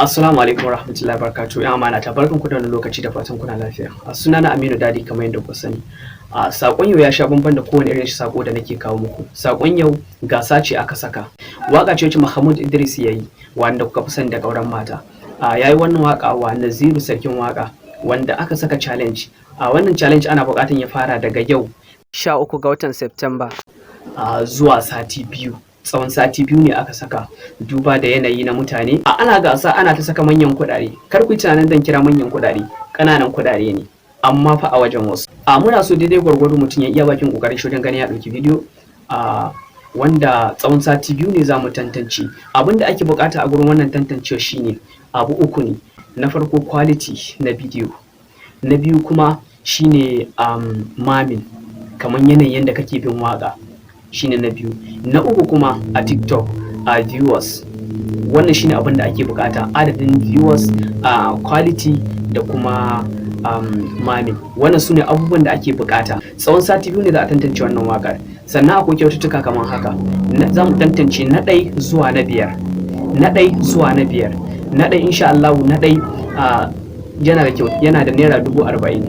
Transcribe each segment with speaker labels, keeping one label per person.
Speaker 1: Assalamu alaikum warahmatullahi wabarakatuh. 'Yan amana ta, barkan ku da wani lokaci, da fatan kuna lafiya. A sunana Aminu Dadi, kamar yadda kuka sani. A sakon yau ya sha bamban da kowane irin sako da nake kawo muku. Sakon yau gasa ce aka saka. Waka ce wacce Mahmud Idris ya yi, wanda kuka fi sani da Ƙauren Mata. A yayi wannan waka wa Naziru Sarkin Waka, wanda aka saka challenge. A wannan challenge ana buƙatar ya fara daga yau 13 ga watan September zuwa sati 2. Tsawon sati 2 ne aka saka, duba da yanayi na mutane. A ana gasa, ana ta saka manyan kuɗaɗe. Kar ku yi tunanin zan kira manyan kuɗaɗe, ƙananan kuɗaɗe ne amma fa a wajen wasu. A muna so daidai gwargwado mutum ya iya bakin ƙoƙarin shi wajen ganin ya ɗauki bidiyo, a wanda tsawon sati 2 ne za mu tantance. Abin da ake buƙata a gurin wannan tantancewa shine abu uku ne. Na farko, quality na bidiyo. Na biyu kuma shine mamin, kamar yanayin yadda kake bin waƙa, shine na biyu. Na uku kuma, a TikTok a viewers. Wannan shine abin da ake bukata: adadin viewers, a quality da kuma mamin. Wannan su ne abubuwan da ake bukata. Tsawon sati 2 ne za a tantance wannan wakar. Sannan akwai kyaututtuka kamar haka: za mu tantance na ɗai zuwa na biyar, na ɗai zuwa na biyar. Na ɗai, insha Allah, na ɗai yana da kyau, yana da ₦40,000.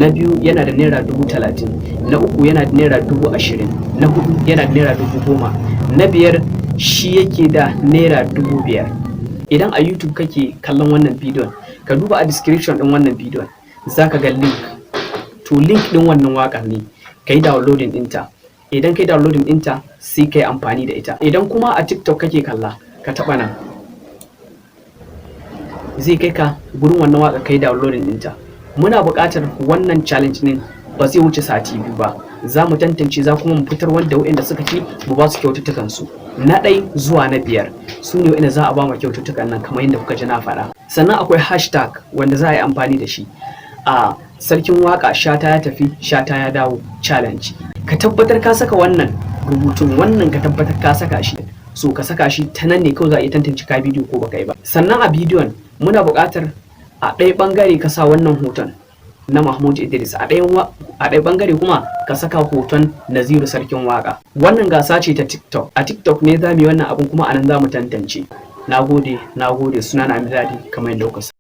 Speaker 1: Na biyu yana da ₦30,000. Na uku yana da ₦20,000. Na hudu yana da ₦10,000. Na biyar shi yake da ₦5,000. Idan a YouTube kake kallon wannan bidiyon, ka duba a description din wannan bidiyon, za ka ga link. To, link din wannan wakar ne, ka yi downloading ɗinta. Idan ka yi downloading ɗinta, sai ka yi amfani da ita. Idan kuma a TikTok kake kalla, ka taɓa nan, zai kai ka gurin wannan waka, ka yi downloading ɗinta. Muna buƙatar wannan challenge ɗin ba zai wuce sati 2 ba. Za mu tantance, za kuma mu fitar wanda waɗanda suka ci, mu ba su kyaututtukan su. Na ɗai zuwa na biyar su ne waɗanda za a ba mu kyaututtukan nan, kamar yadda kuka ji na faɗa. Sannan akwai hashtag wanda za a yi amfani da shi, a Sarkin Waka Shata ya tafi, Shata ya dawo challenge. Ka tabbatar ka saka wannan rubutun. Wannan ka tabbatar ka saka shi. So ka saka shi, ta nan ne kawai za a iya tantance ka bidiyo ko baka yi ba. Sannan a bidiyon muna buƙatar a ɗaya ɓangare ka sa wannan hoton na Mahmud Idris, a ɗaya ɓangare kuma ka saka hoton Naziru Sarkin Waka. Wannan gasa ce ta TikTok. A TikTok ne za mu yi wannan abun, kuma a nan za mu tantance. Na gode, na gode. Suna na Aminu Dadi, kamar yadda kuka sani.